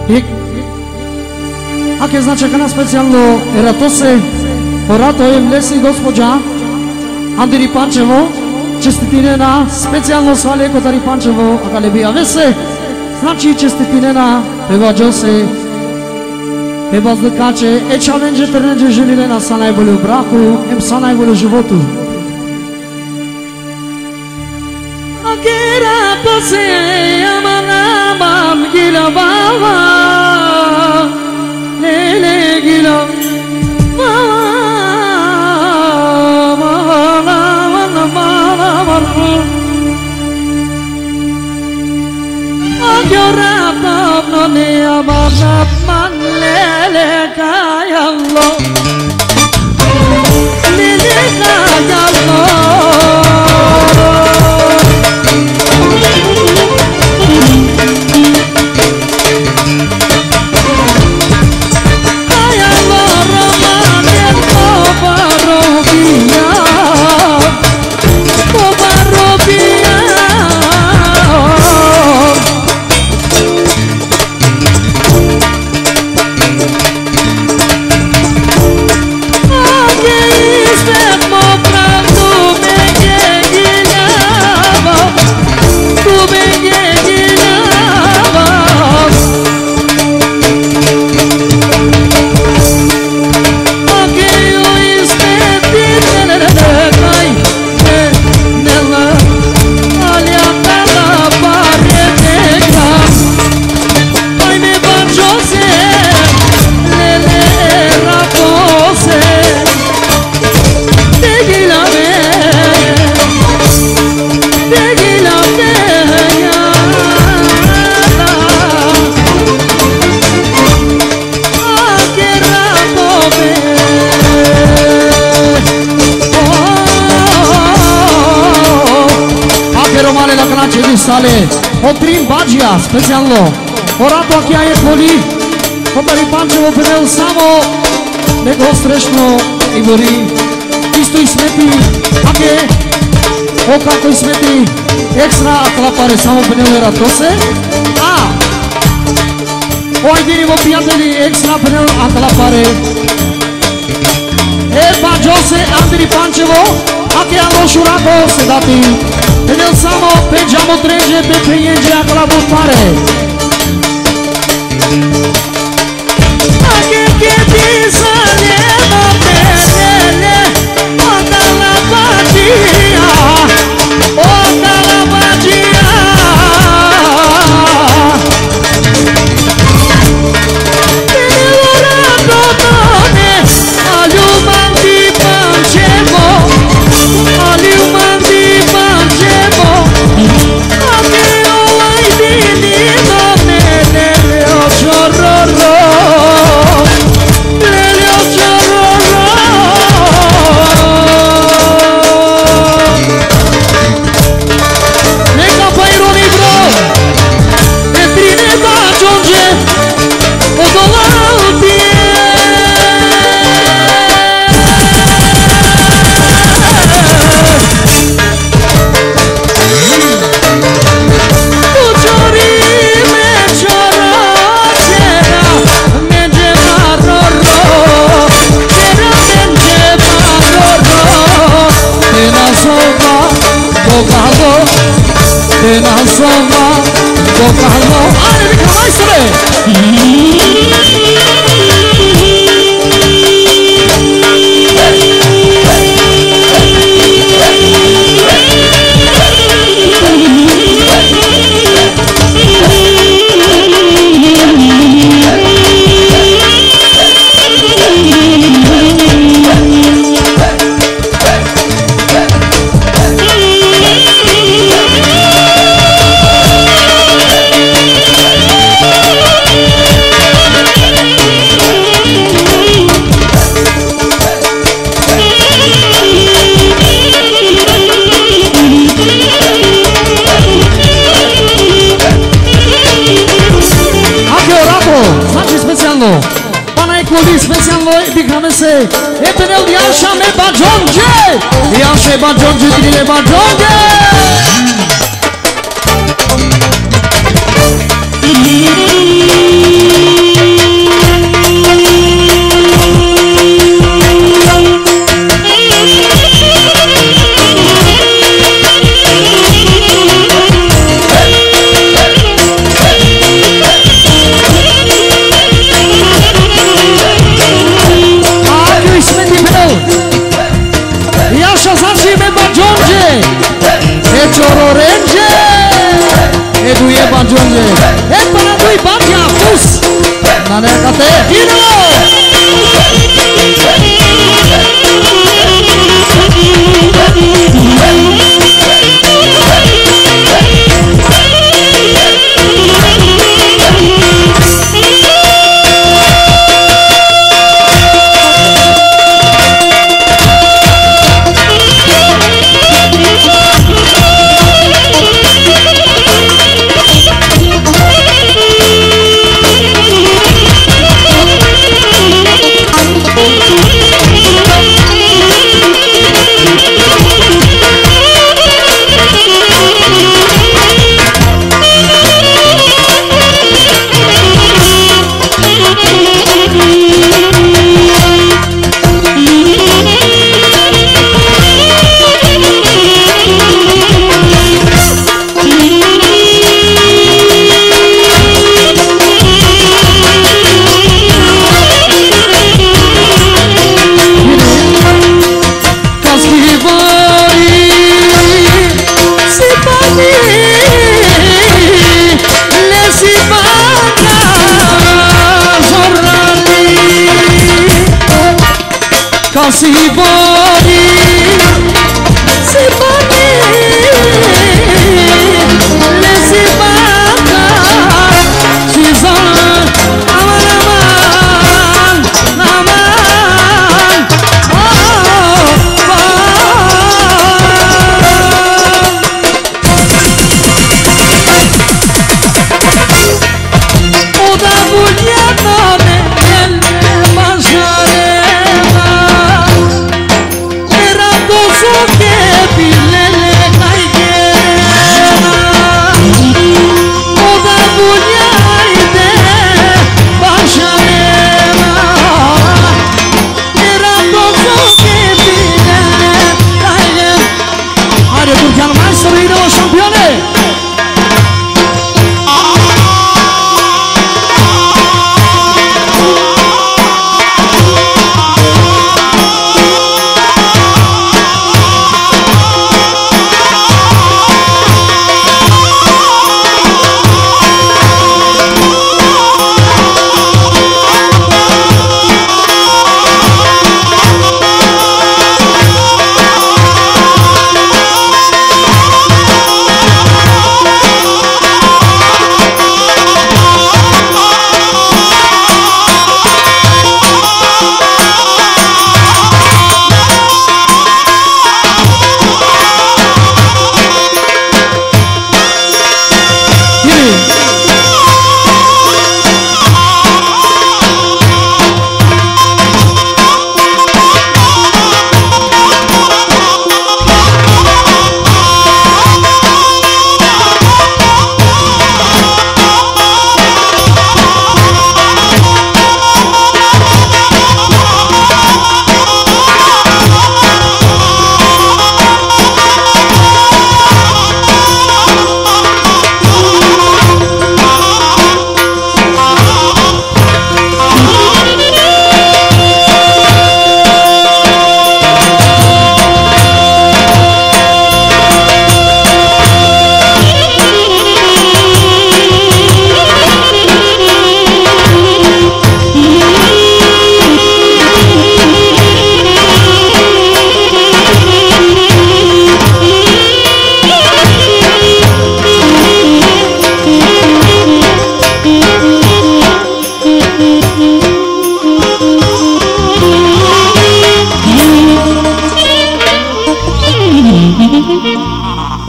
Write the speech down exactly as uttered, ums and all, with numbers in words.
Jek. Ake, znači, akana specijalno e Ratose, o Rato hem lesi gospođa Andiri Pančevo, čestitinena specijalno sa leko tari Pančevo, akale bijavese, znači, čestitinena pe badžose, pe bazlikače, e čhavenđe, terenđe želinena sa najbolje u braku, hem sa najbolje u životu. Akera pase aman aman gila baba, lele gila baba, baba, baba, baba. Akera pase aman aman lele kaya lo. Akero male la kanače di sale. O trin badžija, specijalno. O Rato akija e koli. O tari Pančevo phenel samo. Nek o srećno i bori. Isto Ismeti, ake. O kako Ismeti, ekstra akala pare samo phenel e Ratose. A o Ajdini mo prijatelji ekstra phenel akala pare. E badžose Andiri Pančevo, ake alo šurako se dati. Phenel samo pe džamo trenđe, pe phenjenđe akala but pare. Ake ke ti sa lemo pe lele, o kala badžija, o kala badžija. Neka pa ironi, bro. E trine badžonđe, o dolalti. Tu čori me čoro čera, menđe maroro, čera menđe maroro. Te na soma, bogalo, te na soma, bogalo. Ajde, Viktor, majstore! Ake o Rato, znači specijalno. Pana e koli specijalno e dikhamese. E phenel Janša me badžonđe. Janša e badžonđe, tine badžonđe. Ane kate.